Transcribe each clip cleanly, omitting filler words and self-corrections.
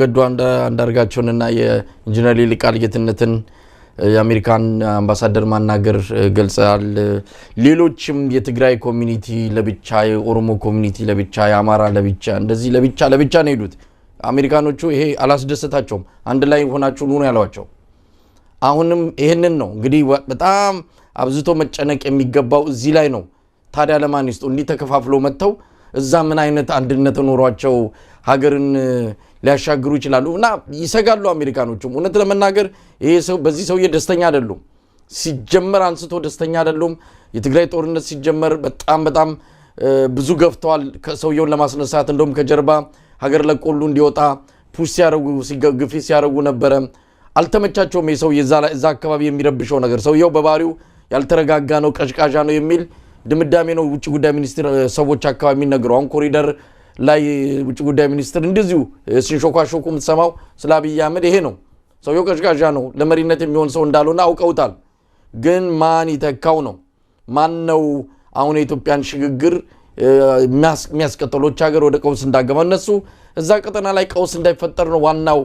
ገዱ አንዳርጋቸውንና የኢንጂነር ይልቃል ጌትነትን የአሜሪካን አምባሳደር ማናገር ገልጸዋል። ሌሎችም የትግራይ community ለብቻ፣ የኦሮሞ community ለብቻ፣ የአማራ ለብቻ፣ እንደዚህ ለብቻ ለብቻ ነው የሄዱት። አሜሪካኖቹ ይሄ አላስደሰታቸውም። አንድ ላይ ሆናችሁ ኑ ነው ያሏቸው። አሁንም ይህንን ነው እንግዲህ በጣም አብዝቶ መጨነቅ የሚገባው እዚህ ላይ ነው። ታዲያ ለማን ይስጡ? እንዲህ ተከፋፍሎ መጥተው እዛ ምን አይነት አንድነት ኖሯቸው ሀገርን ሊያሻግሩ ይችላሉ? እና ይሰጋሉ አሜሪካኖቹም። እውነት ለመናገር ይሄ ሰው በዚህ ሰውዬ ደስተኛ አይደሉም። ሲጀመር አንስቶ ደስተኛ አይደሉም። የትግራይ ጦርነት ሲጀመር በጣም በጣም ብዙ ገፍተዋል ሰውየውን ለማስነሳት። እንደውም ከጀርባ ሀገር ለቆ ሁሉ እንዲወጣ push ሲያደርጉ፣ ግፊት ሲያደርጉ ነበረ። አልተመቻቸውም። ይህ ሰውዬ እዛ አካባቢ የሚረብሸው ነገር፣ ሰውየው በባህሪው ያልተረጋጋ ነው፣ ቀዥቃዣ ነው የሚል ድምዳሜ ነው ውጭ ጉዳይ ሚኒስትር ሰዎች አካባቢ የሚነገረው። አሁን ኮሪደር ላይ ውጭ ጉዳይ ሚኒስትር እንደዚሁ ሲንሾኳሾኩ የምትሰማው ስለ አብይ አህመድ ይሄ ነው። ሰውየው ቀዥቃዣ ነው፣ ለመሪነት የሚሆን ሰው እንዳልሆነ አውቀውታል። ግን ማን ይተካው ነው? ማን ነው አሁን የኢትዮጵያን ሽግግር የሚያስቀጥሎች ሀገር ወደ ቀውስ እንዳገባ፣ እነሱ እዛ ቀጠና ላይ ቀውስ እንዳይፈጠር ነው ዋናው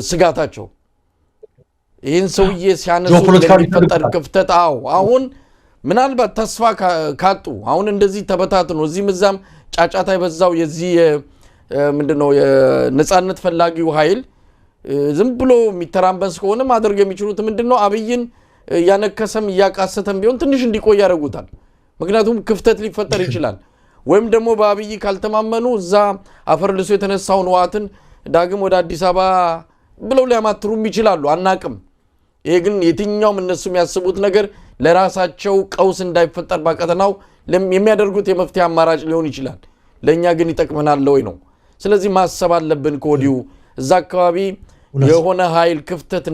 ስጋታቸው። ይህን ሰውዬ ሲያነሱ ለሚፈጠር ክፍተት፣ አዎ፣ አሁን ምናልባት ተስፋ ካጡ፣ አሁን እንደዚህ ተበታትኖ እዚህም እዛም ጫጫታ የበዛው የዚህ ምንድነው የነፃነት ፈላጊው ኃይል ዝም ብሎ የሚተራመስ ከሆነ ማድረግ የሚችሉት ምንድን ነው? አብይን እያነከሰም እያቃሰተም ቢሆን ትንሽ እንዲቆይ ያደርጉታል። ምክንያቱም ክፍተት ሊፈጠር ይችላል። ወይም ደግሞ በአብይ ካልተማመኑ እዛ አፈር ልሶ የተነሳውን ህወሓትን ዳግም ወደ አዲስ አበባ ብለው ሊያማትሩም ይችላሉ። አናቅም። ይሄ ግን የትኛውም እነሱ የሚያስቡት ነገር ለራሳቸው ቀውስ እንዳይፈጠር በቀጠናው የሚያደርጉት የመፍትሄ አማራጭ ሊሆን ይችላል። ለእኛ ግን ይጠቅመናል ወይ ነው። ስለዚህ ማሰብ አለብን ከወዲሁ፣ እዛ አካባቢ የሆነ ኃይል ክፍተት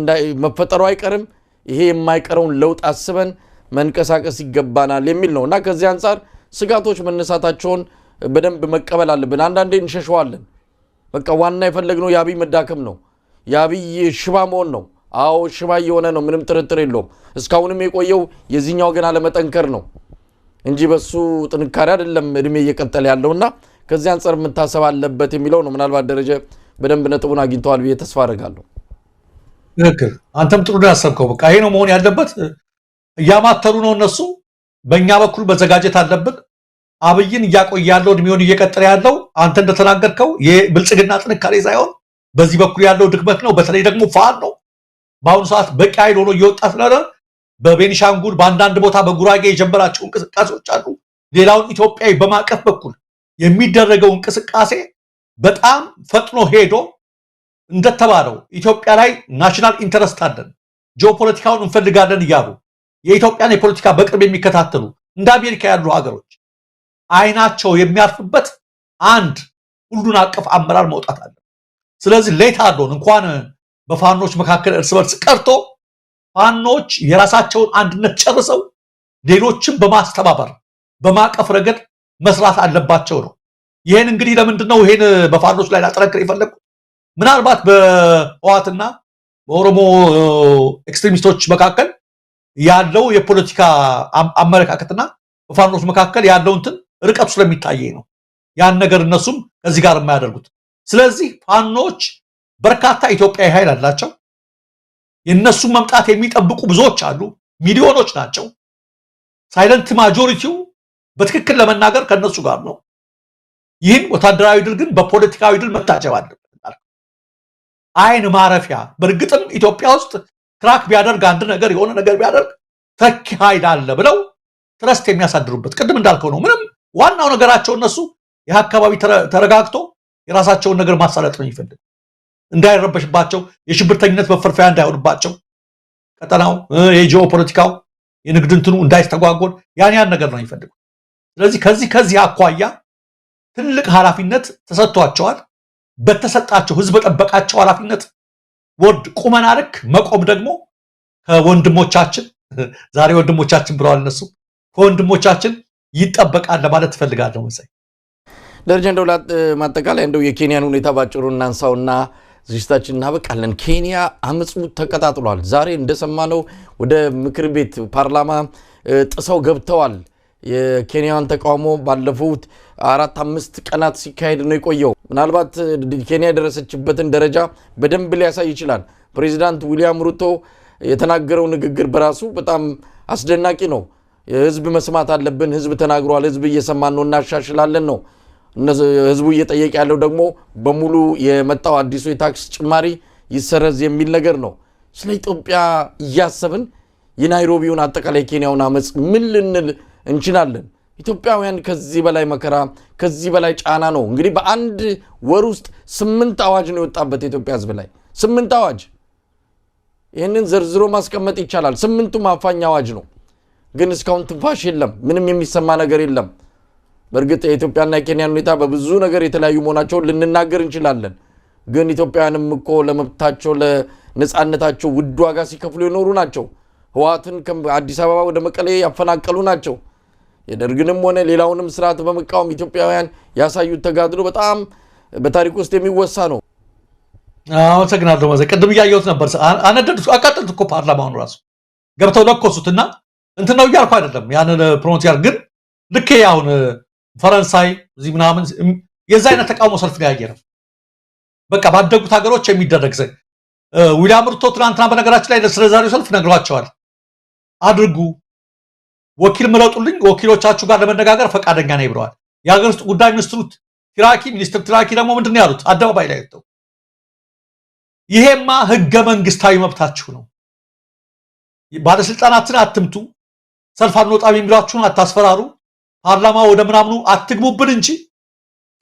መፈጠሩ አይቀርም። ይሄ የማይቀረውን ለውጥ አስበን መንቀሳቀስ ይገባናል የሚል ነው እና ከዚህ አንጻር ስጋቶች መነሳታቸውን በደንብ መቀበል አለብን። አንዳንዴ እንሸሸዋለን። በቃ ዋና የፈለግነው የአብይ መዳከም ነው፣ የአብይ ሽባ መሆን ነው። አዎ፣ ሽባ እየሆነ ነው፣ ምንም ጥርጥር የለውም። እስካሁንም የቆየው የዚህኛው ገና ለመጠንከር ነው እንጂ በሱ ጥንካሬ አይደለም እድሜ እየቀጠለ ያለውና ከዚህ አንጻር መታሰብ አለበት የሚለው ነው። ምናልባት ደረጀ በደንብ ነጥቡን አግኝተዋል ብዬ ተስፋ አደርጋለሁ። ትክክል። አንተም ጥሩ ነው ያሰብከው። በቃ ይሄ ነው መሆን ያለበት። እያማተሩ ነው እነሱ። በእኛ በኩል መዘጋጀት አለብን። አብይን እያቆየ ያለው፣ እድሜውን እየቀጠለ ያለው፣ አንተ እንደተናገርከው የብልጽግና ጥንካሬ ሳይሆን በዚህ በኩል ያለው ድክመት ነው። በተለይ ደግሞ ፋኖ በአሁኑ ሰዓት በቂ ኃይል ሆኖ እየወጣ ስለሆነ በቤኒሻንጉል፣ በአንዳንድ ቦታ በጉራጌ የጀመራቸው እንቅስቃሴዎች አሉ። ሌላውን ኢትዮጵያዊ በማቀፍ በኩል የሚደረገው እንቅስቃሴ በጣም ፈጥኖ ሄዶ እንደተባለው ኢትዮጵያ ላይ national interest አለን፣ ጂኦፖለቲካውን እንፈልጋለን እያሉ የኢትዮጵያን የፖለቲካ በቅርብ የሚከታተሉ እንደ አሜሪካ ያሉ ሀገሮች አይናቸው የሚያርፍበት አንድ ሁሉን አቀፍ አመራር መውጣት አለ። ስለዚህ let alone እንኳን በፋኖች መካከል እርስ በርስ ቀርቶ ፋኖች የራሳቸውን አንድነት ጨርሰው ሌሎችን በማስተባበር፣ በማቀፍ ረገድ መስራት አለባቸው ነው። ይህን እንግዲህ ለምንድን ነው ይሄን በፋኖች ላይ ላጠነክር የፈለግኩት? ምናልባት በህወሓትና በኦሮሞ extremist ኦች መካከል ያለው የፖለቲካ አመለካከትና በፋኖች መካከል ያለው እንትን ርቀቱ ስለሚታየኝ ነው። ያን ነገር እነሱም ከዚህ ጋር የማያደርጉት። ስለዚህ ፋኖች በርካታ ኢትዮጵያዊ ኃይል አላቸው። የእነሱን መምጣት የሚጠብቁ ብዙዎች አሉ፣ ሚሊዮኖች ናቸው። Silent majority ው በትክክል ለመናገር ከነሱ ጋር ነው። ይህን ወታደራዊ ድል ግን በፖለቲካዊ ድል መታጀብ አለበት። አይን ማረፊያ፣ በእርግጥም ኢትዮጵያ ውስጥ crack ቢያደርግ፣ አንድ ነገር የሆነ ነገር ቢያደርግ ተኪ ኃይል አለ ብለው trust የሚያሳድሩበት፣ ቅድም እንዳልከው ነው። ምንም ዋናው ነገራቸው እነሱ ይህ አካባቢ ተረጋግቶ የራሳቸውን ነገር ማሳለጥ ነው የሚፈልግ፣ እንዳይረበሽባቸው፣ የሽብርተኝነት መፈልፈያ እንዳይሆንባቸው ቀጠናው፣ የጂኦ ፖለቲካው፣ የንግድ እንትኑ እንዳይስተጓጎል ያን ያን ነገር ነው የሚፈልጉ። ስለዚህ ከዚህ ከዚህ አኳያ ትልቅ ኃላፊነት ተሰጥቷቸዋል። በተሰጣቸው፣ ህዝብ በጠበቃቸው ኃላፊነት ወርድ ቁመና ልክ መቆም ደግሞ ከወንድሞቻችን፣ ዛሬ ወንድሞቻችን ብለዋል እነሱ፣ ከወንድሞቻችን ይጠበቃል ለማለት ትፈልጋለሁ መሳይ። ደረጀ፣ እንደው ማጠቃለያ እንደው የኬንያን ሁኔታ ባጭሩ እናንሳውና ዝግጅታችን እናበቃለን። ኬንያ አመፁ ተቀጣጥሏል። ዛሬ እንደሰማነው ወደ ምክር ቤት ፓርላማ ጥሰው ገብተዋል። የኬንያን ተቃውሞ ባለፉት 4-5 ቀናት ሲካሄድ ነው የቆየው። ምናልባት ኬንያ የደረሰችበትን ደረጃ በደንብ ሊያሳይ ይችላል። ፕሬዚዳንት ዊሊያም ሩቶ የተናገረው ንግግር በራሱ በጣም አስደናቂ ነው። ህዝብ መስማት አለብን። ህዝብ ተናግሯል። ህዝብ እየሰማን ነው፣ እናሻሽላለን ነው። ህዝቡ እየጠየቀ ያለው ደግሞ በሙሉ የመጣው አዲሱ የታክስ ጭማሪ ይሰረዝ የሚል ነገር ነው። ስለ ኢትዮጵያ እያሰብን የናይሮቢውን አጠቃላይ ኬንያውን አመፅ ምን ልንል እንችላለን? ኢትዮጵያውያን ከዚህ በላይ መከራ፣ ከዚህ በላይ ጫና ነው። እንግዲህ በአንድ ወር ውስጥ 8 አዋጅ ነው የወጣበት የኢትዮጵያ ህዝብ ላይ፣ 8 አዋጅ። ይህንን ዘርዝሮ ማስቀመጥ ይቻላል። 8ቱም አፋኝ አዋጅ ነው። ግን እስካሁን ትንፋሽ የለም። ምንም የሚሰማ ነገር የለም። በእርግጥ የኢትዮጵያና የኬንያን ሁኔታ በብዙ ነገር የተለያዩ መሆናቸውን ልንናገር እንችላለን። ግን ኢትዮጵያውያንም እኮ ለመብታቸው ለነፃነታቸው ውድ ዋጋ ሲከፍሉ የኖሩ ናቸው። ህወሓትን ከአዲስ አበባ ወደ መቀሌ ያፈናቀሉ ናቸው። የደርግንም ሆነ ሌላውንም ስርዓት በመቃወም ኢትዮጵያውያን ያሳዩት ተጋድሎ በጣም በታሪክ ውስጥ የሚወሳ ነው። አመሰግናለሁ። መዘ ቅድም እያየሁት ነበር። አነደዱት፣ አቃጠሉት እኮ ፓርላማውን ራሱ ገብተው ለኮሱትና እንትን ነው እያልኩ አይደለም። ያንን promote ያር ግን ልክ አሁን ፈረንሳይ እዚህ ምናምን የዛ አይነት ተቃውሞ ሰልፍ ነው ያየነው። በቃ ባደጉት ሀገሮች የሚደረግ ዘ ዊሊያም ሩቶ ትናንትና በነገራችን ላይ ስለዛሬው ሰልፍ ነግሯቸዋል። አድርጉ፣ ወኪል ምረጡልኝ፣ ወኪሎቻችሁ ጋር ለመነጋገር ፈቃደኛ ነኝ ብለዋል። የሀገር ውስጥ ጉዳይ ሚኒስትሩ ቲራኪ ሚኒስትር ቲራኪ ደግሞ ምንድን ነው ያሉት? አደባባይ ላይ ወጥተው ይሄማ ህገ መንግስታዊ መብታችሁ ነው፣ ባለስልጣናትን አትምቱ፣ ሰልፍ አንወጣም የሚሏችሁን አታስፈራሩ፣ ፓርላማ ወደ ምናምኑ አትግቡብን እንጂ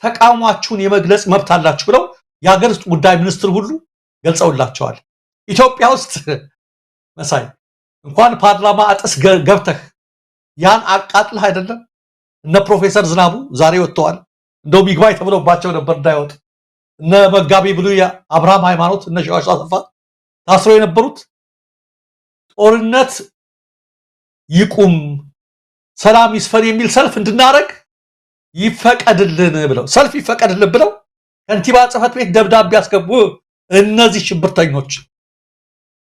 ተቃውሟችሁን የመግለጽ መብት አላችሁ ብለው የሀገር ውስጥ ጉዳይ ሚኒስትር ሁሉ ገልጸውላቸዋል። ኢትዮጵያ ውስጥ መሳይ እንኳን ፓርላማ አጥስ ገብተህ ያን አቃጥልህ አይደለም። እነ ፕሮፌሰር ዝናቡ ዛሬ ወጥተዋል። እንደውም ይግባኝ ተብሎባቸው ነበር እንዳይወጡ። እነ መጋቢ ብሉይ አብርሃም ሃይማኖት፣ እነ ሸዋሽ አሰፋ ታስረው የነበሩት ጦርነት ይቁም ሰላም ይስፈን የሚል ሰልፍ እንድናረግ ይፈቀድልን ብለው፣ ሰልፍ ይፈቀድልን ብለው ከንቲባ ጽሕፈት ቤት ደብዳቤ ያስገቡ እነዚህ ሽብርተኞች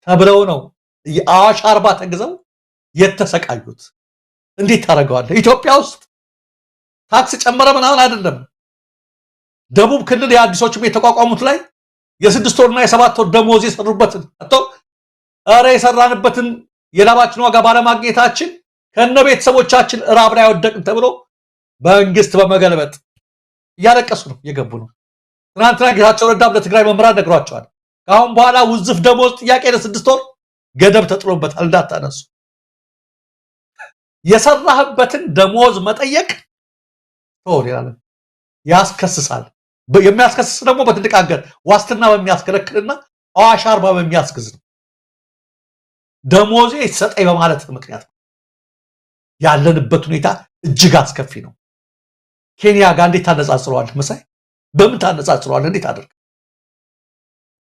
ተብለው ነው የአዋሽ 40 ተግዘው የተሰቃዩት። እንዴት ታደርገዋለህ? ኢትዮጵያ ውስጥ ታክስ ጨመረ ምናምን አይደለም። ደቡብ ክልል የአዲሶቹም የተቋቋሙት ላይ የ6 ወርና የ7 ወር ደሞዝ የሰሩበትን አቶ ኧረ የሰራንበትን የላባችን ዋጋ ባለማግኘታችን ከነ ቤተሰቦቻችን ራብ ላይ ወደቅን ተብሎ መንግስት በመገልበጥ እያለቀሱ ነው እየገቡ ነው። ትናንትና ጌታቸው ረዳም ለትግራይ መምህራን ነግሯቸዋል። ከአሁን በኋላ ውዝፍ ደሞዝ ጥያቄ ለ6 ወር ገደብ ተጥሎበታል እንዳታነሱ። የሰራህበትን ደሞዝ መጠየቅ ተወው ያስከስሳል። የሚያስከስስ ደግሞ በትልቅ ሀገር ዋስትና በሚያስከለክልና አዋሽ 40 በሚያስግዝ ነው። ደሞዜ ይሰጠኝ በማለት ምክንያት ያለንበት ሁኔታ እጅግ አስከፊ ነው። ኬንያ ጋር እንዴት ታነጻጽረዋለህ መሳይ? በምን ታነጻጽረዋለህ? እንዴት አድርግ?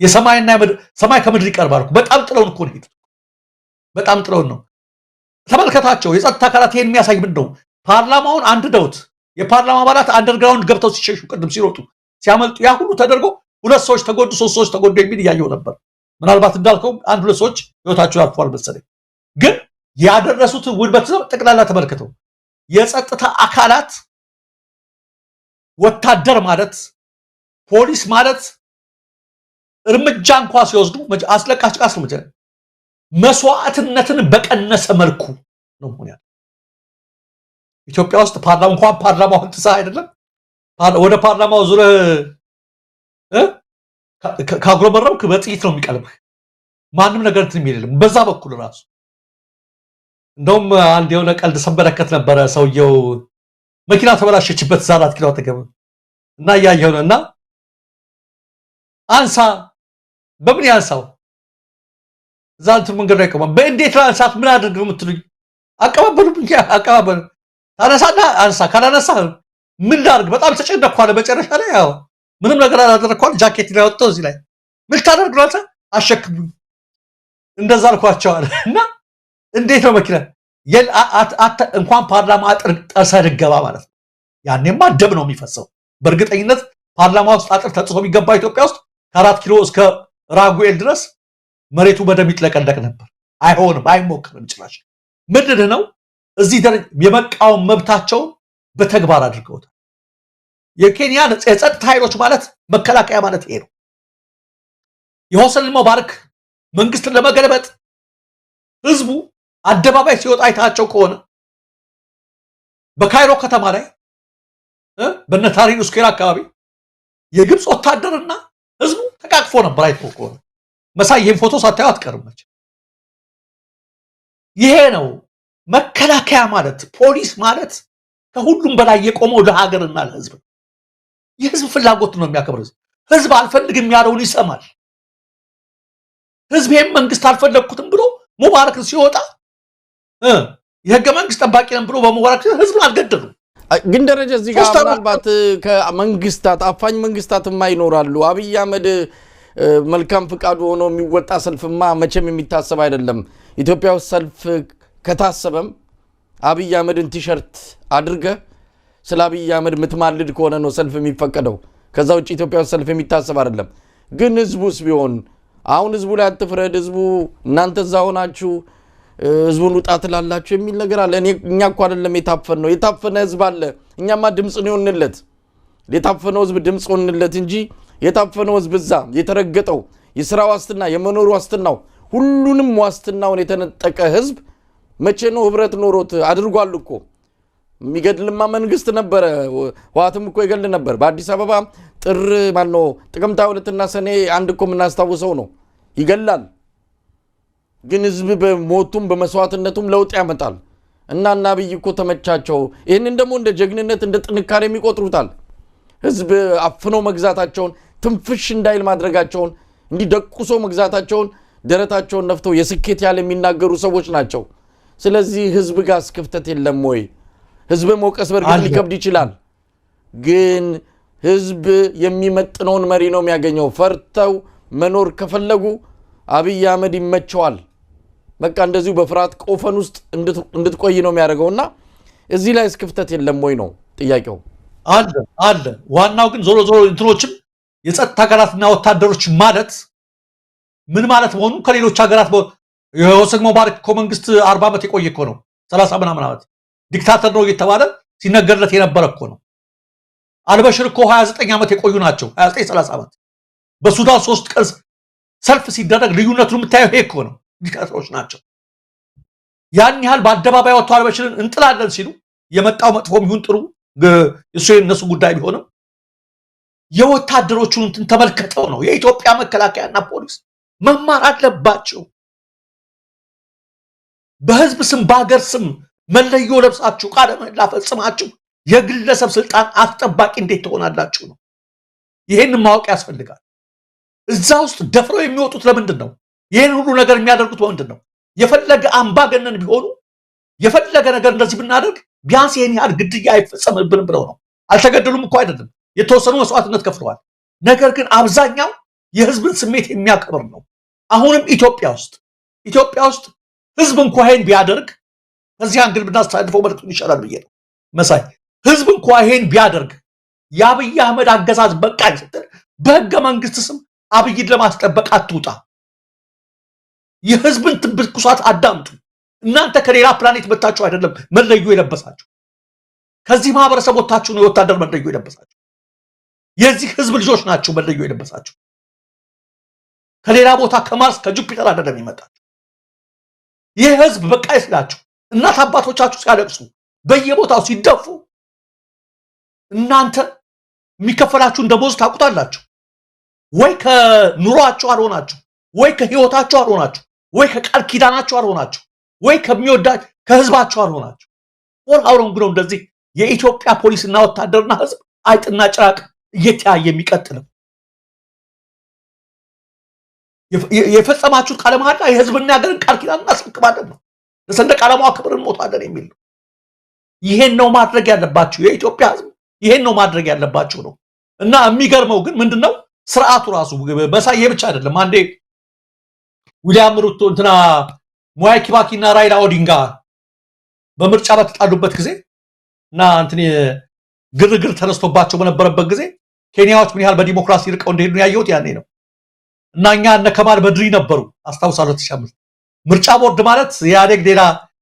የሰማይና የምድር ሰማይ ከምድር ይቀርባል። በጣም ጥለውን እኮ ነው የሄዱት። በጣም ጥለውን ነው። ተመልከታቸው። የጸጥታ አካላት ይሄን የሚያሳይ ምንድን ነው? ፓርላማውን አንድደውት የፓርላማ አባላት underground ገብተው ሲሸሹ ቅድም ሲሮጡ ሲያመልጡ ያ ሁሉ ተደርጎ 2 ሰዎች ተጎዱ፣ 3 ሰዎች ተጎዱ የሚል እያየሁ ነበር። ምናልባት እንዳልከው 1-2 ሰዎች ህይወታቸው አልፏል መሰለኝ። ግን ያደረሱት ውድመት ጠቅላላ ተመልከተው። የጸጥታ አካላት ወታደር ማለት ፖሊስ ማለት እርምጃ እንኳን ሲወስዱ አስለቃሽ ጭቃ ነው መስዋዕትነትን በቀነሰ መልኩ ነው መሆን ያለው። ኢትዮጵያ ውስጥ ፓርላማ እንኳን ፓርላማውን ትሳ አይደለም ወደ ፓርላማው ዙረህ ካጉረመረምክ በጥይት ነው የሚቀልብህ። ማንም ነገር እንትን የሚል የለም በዛ በኩል ራሱ። እንደውም አንድ የሆነ ቀልድ ሰንበረከት ነበረ። ሰውየው መኪና ተበላሸችበት እዛ 4 ኪሎ አጠገብ እና እያየሁ ነው እና አንሳ በምን ያንሳው እዛ እንትን መንገድ ላይ ቆመ። በእንዴት ላንሳት ምን አድርግ ነው የምትሉኝ? አቀባበሉብኝ አቀባበሉ ታነሳና አንሳ ካላነሳ ምን ላድርግ? በጣም ተጨነቅኩ አለ። መጨረሻ ላይ ያው ምንም ነገር አላደረግኩ አለ። ጃኬት ላይ ወጥቶ እዚህ ላይ ምን ታደርግ ነው አንተ? አሸክሙኝ እንደዛ አልኳቸው አለ። እና እንዴት ነው መኪና እንኳን ፓርላማ አጥር ጥሰህ ልገባ ማለት ነው። ያኔማ ደም ነው የሚፈሰው። በእርግጠኝነት ፓርላማ ውስጥ አጥር ተጥሶ የሚገባ ኢትዮጵያ ውስጥ ከ4 ኪሎ እስከ ራጉኤል ድረስ መሬቱ በደም ይጥለቀለቅ ነበር። አይሆንም፣ አይሞክርም ጭራሽ። ምንድን ነው እዚህ ደረጃ የመቃወም መብታቸውን በተግባር አድርገውታል። የኬንያ የጸጥታ ኃይሎች ማለት መከላከያ ማለት ይሄ ነው። የሆስኒ ሙባረክ መንግስትን ለመገልበጥ ህዝቡ አደባባይ ሲወጣ አይታቸው ከሆነ በካይሮ ከተማ ላይ በነ ታህሪር square አካባቢ የግብፅ ወታደርና ህዝቡ ተቃቅፎ ነበር። አይቶ ከሆነ መሳይ ይህን ፎቶ ሳታየው አትቀርም። ይሄ ነው መከላከያ ማለት፣ ፖሊስ ማለት ከሁሉም በላይ የቆመው ለሀገርና ለህዝብ ነው። የህዝብ ፍላጎት ነው የሚያከብር። ህዝብ አልፈልግም ያለውን ይሰማል። ህዝብ ይሄን መንግስት አልፈለግኩትም ብሎ ሙባረክን ሲወጣ የህገ መንግስት ጠባቂ ነን ብሎ በሙባረክ ህዝብን አልገደሉም። ግን ደረጀ እዚህ ጋር ምናልባት ከመንግስታት አፋኝ መንግስታትማ ይኖራሉ። አብይ አህመድ መልካም ፍቃዱ ሆኖ የሚወጣ ሰልፍማ መቼም የሚታሰብ አይደለም። ኢትዮጵያ ውስጥ ሰልፍ ከታሰበም አብይ አህመድን ቲሸርት አድርገህ ስለ አብይ አህመድ የምትማልድ ከሆነ ነው ሰልፍ የሚፈቀደው። ከዛ ውጭ ኢትዮጵያ ውስጥ ሰልፍ የሚታሰብ አይደለም። ግን ህዝቡስ ቢሆን አሁን ህዝቡ ላይ አትፍረድ፣ ህዝቡ እናንተ እዛ ሆናችሁ ህዝቡን ውጣ ትላላችሁ የሚል ነገር አለ። እኛ እኮ አይደለም የታፈን ነው፣ የታፈነ ህዝብ አለ። እኛማ ድምፅ ነው የሆንለት፣ የታፈነው ህዝብ ድምፅ ሆንለት እንጂ የታፈነው ህዝብ እዛ የተረገጠው የስራ ዋስትና የመኖር ዋስትናው ሁሉንም ዋስትናውን የተነጠቀ ህዝብ መቼ ነው ህብረት ኖሮት? አድርጓል እኮ የሚገድልማ መንግስት ነበረ። ህወሓትም እኮ ይገድል ነበር። በአዲስ አበባ ጥር ማነው ጥቅምት 22ና ሰኔ 1 እኮ የምናስታውሰው ነው። ይገላል፣ ግን ህዝብ በሞቱም በመስዋዕትነቱም ለውጥ ያመጣል። እና አብይ እኮ ተመቻቸው። ይህንን ደግሞ እንደ ጀግንነት እንደ ጥንካሬም ይቆጥሩታል። ህዝብ አፍኖ መግዛታቸውን፣ ትንፍሽ እንዳይል ማድረጋቸውን፣ እንዲህ ደቁሶ መግዛታቸውን ደረታቸውን ነፍተው የስኬት ያህል የሚናገሩ ሰዎች ናቸው። ስለዚህ ህዝብ ጋርስ ክፍተት የለም ወይ? ህዝብ መውቀስ በእርግጥ ሊከብድ ይችላል። ግን ህዝብ የሚመጥነውን መሪ ነው የሚያገኘው። ፈርተው መኖር ከፈለጉ አብይ አህመድ ይመቸዋል። በቃ እንደዚሁ በፍርሃት ቆፈን ውስጥ እንድትቆይ ነው የሚያደርገውና እዚህ ላይስ ክፍተት የለም ወይ ነው ጥያቄው። አለ አለ። ዋናው ግን ዞሮ ዞሮ እንትኖችም የጸጥታ አካላትና ወታደሮች ማለት ምን ማለት መሆኑን ከሌሎች ሀገራት የሆስኒ ሙባረክ እኮ መንግስት 40 ዓመት የቆየ እኮ ነው። 30 ምናምን ዓመት dictator ነው እየተባለ ሲነገርለት የነበረ እኮ ነው። አልበሽር እኮ 29 ዓመት የቆዩ ናቸው። 29 30 ዓመት በሱዳን 3 ቀን ሰልፍ ሲደረግ ልዩነቱን የምታየው ይሄ እኮ ነው። ዲክታተሮች ናቸው። ያን ያህል በአደባባይ ወጥተው አልበሽርን እንጥላለን ሲሉ የመጣው መጥፎም ይሁን ጥሩ እሱ የነሱ ጉዳይ ቢሆንም የወታደሮቹን እንትን ተመልከተው ነው። የኢትዮጵያ መከላከያና ፖሊስ መማር አለባቸው። በህዝብ ስም በሀገር ስም መለዮ ለብሳችሁ ቃለ መሐላ ፈጽማችሁ የግለሰብ ስልጣን አስጠባቂ እንዴት ትሆናላችሁ ነው። ይሄንን ማወቅ ያስፈልጋል። እዛ ውስጥ ደፍረው የሚወጡት ለምንድን ነው? ይህን ሁሉ ነገር የሚያደርጉት በምንድን ነው? የፈለገ አምባገነን ቢሆኑ የፈለገ ነገር እንደዚህ ብናደርግ ቢያንስ ይህን ያህል ግድያ አይፈጸምብንም ብለው ነው። አልተገደሉም እኮ አይደለም፣ የተወሰኑ መስዋዕትነት ከፍለዋል። ነገር ግን አብዛኛው የህዝብን ስሜት የሚያከብር ነው። አሁንም ኢትዮጵያ ውስጥ ህዝብ እንኳ ይሄን ቢያደርግ ከዚህ angle ብናስተላልፈው መልዕክቱን ይሻላል ብዬ ነው መሳይ። ህዝብ እንኳ ይሄን ቢያደርግ የአብይ አህመድ አገዛዝ በቃኝ ስትል በህገ መንግስት ስም አብይን ለማስጠበቅ አትውጣ። የህዝብን ትኩሳት አዳምጡ። እናንተ ከሌላ ፕላኔት መታችሁ አይደለም መለዮ የለበሳችሁ፣ ከዚህ ማህበረሰብ ወጥታችሁ ነው የወታደር መለዮ የለበሳችሁ። የዚህ ህዝብ ልጆች ናችሁ መለዮ የለበሳችሁ። ከሌላ ቦታ ከማርስ ከጁፒተር አይደለም የመጣችሁ። ይህ ህዝብ በቃ ሲላችሁ፣ እናት አባቶቻችሁ ሲያለቅሱ፣ በየቦታው ሲደፉ እናንተ የሚከፈላችሁን ደሞዝ ታውቁታላችሁ። ወይ ከኑሯችሁ አልሆናችሁ፣ ወይ ከህይወታችሁ አልሆናችሁ፣ ወይ ከቃል ኪዳናችሁ አልሆናችሁ፣ ወይ ከሚወዳ ከህዝባችሁ አልሆናችሁ። For how long ነው እንደዚህ የኢትዮጵያ ፖሊስና ወታደርና ህዝብ አይጥና ጭራቅ እየተያየ የሚቀጥለው? የፈጸማችሁት ቃለ መሐላ የህዝብና የሀገርን ቃል ኪዳን እናስረክባለን ነው። ለሰንደቅ ዓላማዋ ክብር እንሞታለን የሚል ነው። ይሄን ነው ማድረግ ያለባችሁ የኢትዮጵያ ህዝብ፣ ይሄን ነው ማድረግ ያለባችሁ ነው። እና የሚገርመው ግን ምንድነው ስርዓቱ ራሱ መሳይ ይሄ ብቻ አይደለም። አንዴ ዊሊያም ሩቶ እንትና ሙዋይ ኪባኪ እና ራይላ ኦዲንጋ በምርጫ በተጣሉበት ጊዜ እና እንትን ግርግር ተነስቶባቸው በነበረበት ጊዜ ኬንያዎች ምን ያህል በዲሞክራሲ ርቀው እንደሄዱ ያየሁት ያኔ ነው። እና እኛ እነ ከማል በድሪ ነበሩ አስታውሳለሁ። 2005 ምርጫ ቦርድ ማለት የኢህአዴግ ሌላ